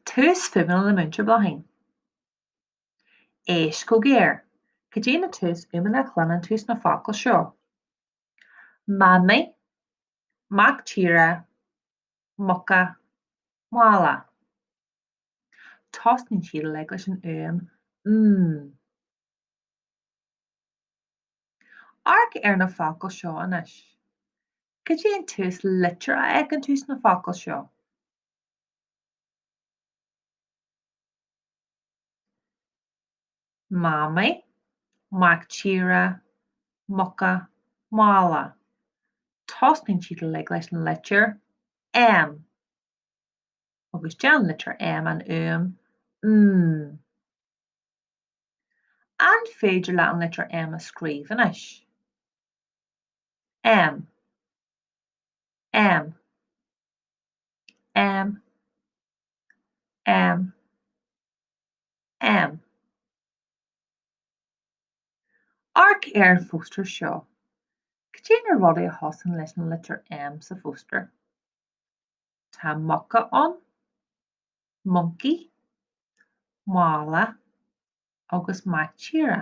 Túsfhuaimeanna le Múinteoir Bláithín. Éist go géar. Cad é na túsfhuaimeanna a chluineann tú sna focail seo? Mamaí, mac tíre, muca, mála. Tosnaíonn siad uilig leis an fhuaim 'm'. Amharc ar na focail seo anois. Cad é an túslitir a fheiceann tú sna focail seo? Mamaí, mac tíre, muca, mála. Tosnaíonn siad uilig leis an litir M. Agus déanann litir M an fhuaim 'm'. An féidir leat an litir M a scríobh anois? M. M. M. M. M. Amharc ar an phóstaer seo. Cad é na rudaí a thosaíonn leis an litir M sa phóstaer? Tá muca ann, monkey, mála agus mac tíre.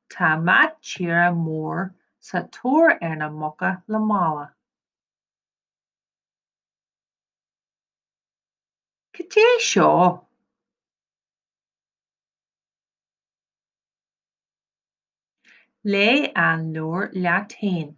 Tá mac tíre mór sa tóir ar na muca le mála. Cad é seo? Léigh an leabhar leat féin.